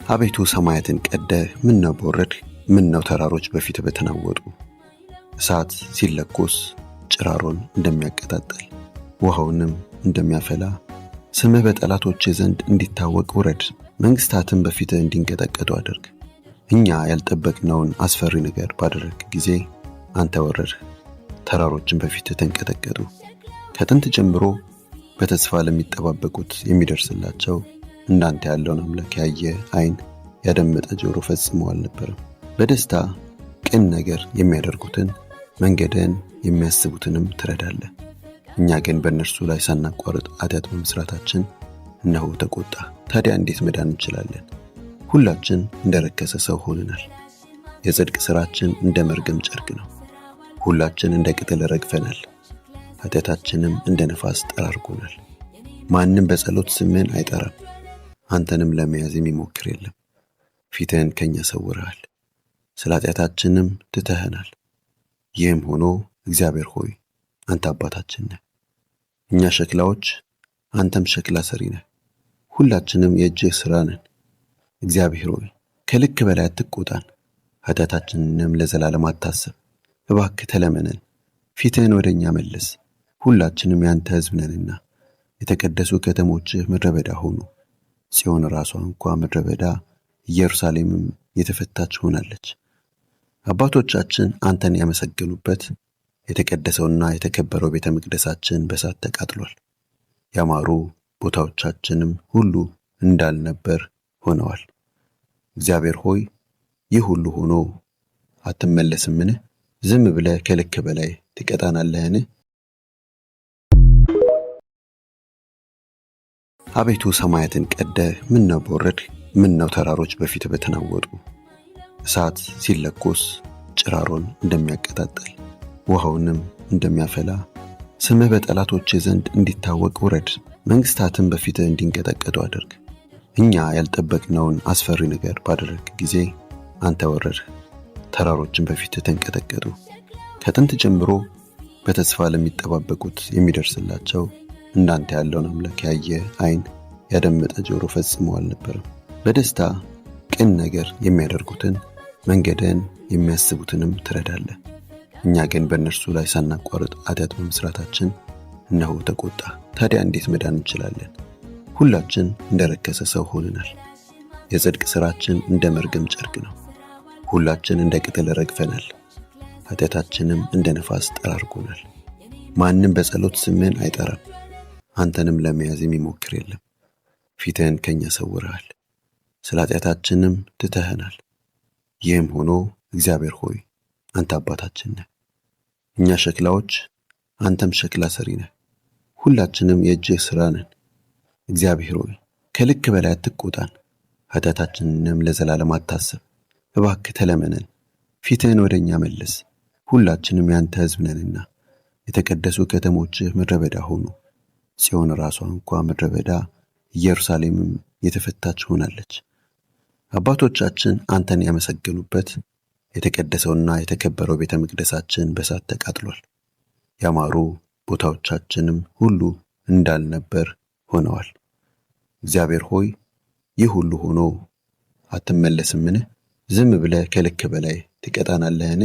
አቤቱ ሰማያትን ቀደህ ምነው በወረድህ፣ ምነው ተራሮች በፊትህ በተናወጡ። እሳት ሲለኮስ ጭራሮን እንደሚያቀጣጥል ውሃውንም እንደሚያፈላ ስምህ በጠላቶችህ ዘንድ እንዲታወቅ ውረድ፣ መንግሥታትም በፊትህ እንዲንቀጠቀጡ አድርግ። እኛ ያልጠበቅነውን አስፈሪ ነገር ባደረግህ ጊዜ አንተ ወረድህ፣ ተራሮችን በፊትህ ተንቀጠቀጡ። ከጥንት ጀምሮ በተስፋ ለሚጠባበቁት የሚደርስላቸው እንዳንተ ያለውን አምላክ ያየ ዓይን ያደመጠ ጆሮ ፈጽሞ አልነበረም። በደስታ ቅን ነገር የሚያደርጉትን መንገድህን የሚያስቡትንም ትረዳለህ። እኛ ግን በእነርሱ ላይ ሳናቋርጥ ኃጢአት በመስራታችን እነሆ ተቆጣ። ታዲያ እንዴት መዳን እንችላለን? ሁላችን እንደ ረከሰ ሰው ሆነናል። የጽድቅ ሥራችን እንደ መርገም ጨርቅ ነው። ሁላችን እንደ ቅጠል ረግፈናል። ኃጢአታችንም እንደ ነፋስ ጠራርጎናል። ማንም በጸሎት ስምህን አይጠራም፣ አንተንም ለመያዝ የሚሞክር የለም። ፊትህን ከእኛ ሰውረሃል፣ ስለ ኃጢአታችንም ትተኸናል። ይህም ሆኖ እግዚአብሔር ሆይ አንተ አባታችን ነህ። እኛ ሸክላዎች፣ አንተም ሸክላ ሰሪ ነህ። ሁላችንም የእጅህ ሥራ ነን። እግዚአብሔር ሆይ ከልክ በላይ አትቆጣን፣ ኃጢአታችንንም ለዘላለም አታስብ። እባክህ ተለመነን፣ ፊትህን ወደ እኛ መልስ፣ ሁላችንም ያንተ ሕዝብ ነንና። የተቀደሱ ከተሞችህ ምድረ በዳ ሆኑ። ጽዮን ራሷ እንኳ ምድረ በዳ፣ ኢየሩሳሌምም የተፈታች ሆናለች። አባቶቻችን አንተን ያመሰገኑበት የተቀደሰውና የተከበረው ቤተ መቅደሳችን በእሳት ተቃጥሏል። ያማሩ ቦታዎቻችንም ሁሉ እንዳልነበር ሆነዋል። እግዚአብሔር ሆይ ይህ ሁሉ ሆኖ አትመለስምን? ዝም ብለህ ከልክ በላይ ትቀጣናለህን? አቤቱ ሰማያትን ቀደህ ምነው በወረድህ፣ ምነው ተራሮች በፊትህ በተናወጡ። እሳት ሲለኮስ ጭራሮን እንደሚያቀጣጥል ውሃውንም እንደሚያፈላ ስምህ በጠላቶችህ ዘንድ እንዲታወቅ ውረድ፣ መንግሥታትም በፊትህ እንዲንቀጠቀጡ አድርግ። እኛ ያልጠበቅነውን አስፈሪ ነገር ባደረግህ ጊዜ አንተ ወረድህ፣ ተራሮችን በፊትህ ተንቀጠቀጡ። ከጥንት ጀምሮ በተስፋ ለሚጠባበቁት የሚደርስላቸው እንዳንተ ያለውን አምላክ ያየ ዓይን ያደመጠ ጆሮ ፈጽሞ አልነበረም። በደስታ ቅን ነገር የሚያደርጉትን መንገድህን የሚያስቡትንም ትረዳለህ። እኛ ግን በእነርሱ ላይ ሳናቋርጥ ኃጢአት በመስራታችን እነሆ ተቆጣ። ታዲያ እንዴት መዳን እንችላለን? ሁላችን እንደ ረከሰ ሰው ሆነናል። የጽድቅ ሥራችን እንደ መርገም ጨርቅ ነው። ሁላችን እንደ ቅጠል ረግፈናል። ኃጢአታችንም እንደ ነፋስ ጠራርጎናል። ማንም በጸሎት ስምህን አይጠራም፣ አንተንም ለመያዝ የሚሞክር የለም። ፊትህን ከእኛ ሰውረሃል፣ ስለ ኃጢአታችንም ትተኸናል። ይህም ሆኖ እግዚአብሔር ሆይ አንተ አባታችን ነህ። እኛ ሸክላዎች፣ አንተም ሸክላ ሰሪ ነህ። ሁላችንም የእጅህ ሥራ ነን። እግዚአብሔር ሆይ ከልክ በላይ አትቆጣን፣ ኃጢአታችንንም ለዘላለም አታስብ። እባክህ ተለመነን፣ ፊትህን ወደ እኛ መልስ፣ ሁላችንም ያንተ ሕዝብ ነንና። የተቀደሱ ከተሞችህ ምድረ በዳ ሆኑ። ጽዮን ራሷ እንኳ ምድረ በዳ፣ ኢየሩሳሌምም የተፈታች ሆናለች። አባቶቻችን አንተን ያመሰገኑበት የተቀደሰውና የተከበረው ቤተ መቅደሳችን በእሳት ተቃጥሏል። ያማሩ ቦታዎቻችንም ሁሉ እንዳልነበር ሆነዋል። እግዚአብሔር ሆይ ይህ ሁሉ ሆኖ አትመለስምን? ዝም ብለህ ከልክ በላይ ትቀጣናለህን?